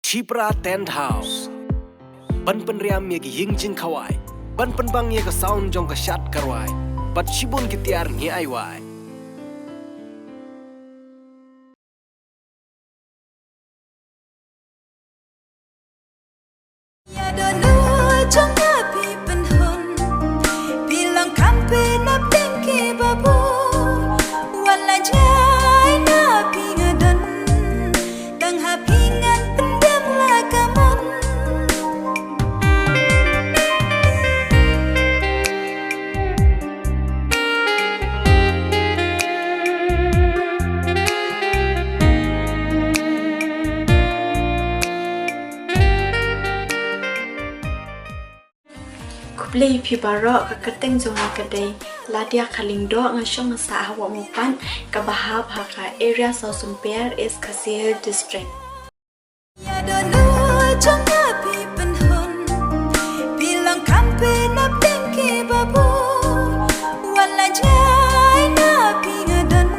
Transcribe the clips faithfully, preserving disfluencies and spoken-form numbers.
Shipra Tent House. Ban pynriam ïa ki ïing jingkhawai, ban pynbang ïa ka sound jong ka shad ka rwai, bad shibun ki tiar ngi ai wai. Ïa dohnud jong nga phi pynhun, phi long kham pynap teng ki babu. Wan la jngai na phi nga don, tang ha phi ngan pyndem la ka mon. Khublei phi baroh, ka kyrteng jong nga ka dei Ladia Kharlyngdoh, nga shong nga sah ha Wah Mupat, kaba hap ha ka Area Sawsumper, East Khasi Hills District. Ïa dohnud jong nga phi pynhun, phi long kham pynap teng ki babu. Wan la jngai na phi nga don,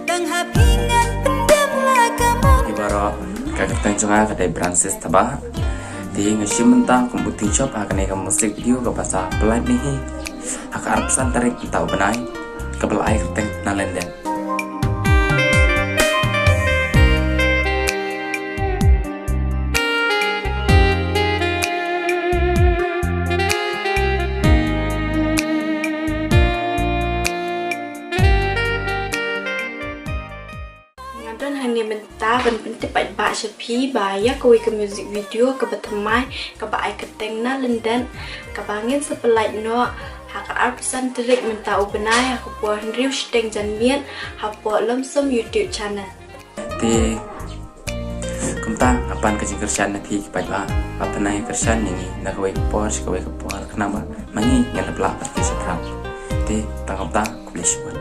tang ha phi ngan pyndem la ka mon. Phi baroh, ka kyrteng jong nga ka dei Francis Thabah. Te nga shim bynta kum u tyngshop ha kane ka music video kaba sa pynlait ne hi ha ka arphew san tarik mynta u bnai, kaba la ai kyrteng Na Lyndet. Nga don hangne mynta ban pyntip paidbah sha phi ba ïa kawei ka music video kaba thymmai kaba ai kyrteng Na Lyndet, kaba ngin sa pynlait noh ha ka arphew san tarik mynta u bnai ha ka por hynriew shiteng janmiet hapoh Lum Sum YouTube channel. Te kumta nga pan ka jingkyrshan na phi ki paidbah, ba pynai kyrshan ïa ngi na kawei ka por sha kawei ka por, khnang ba ma ngi ngin ïa pla pat ki shaphrang. Te tang kumta, khublei shibun.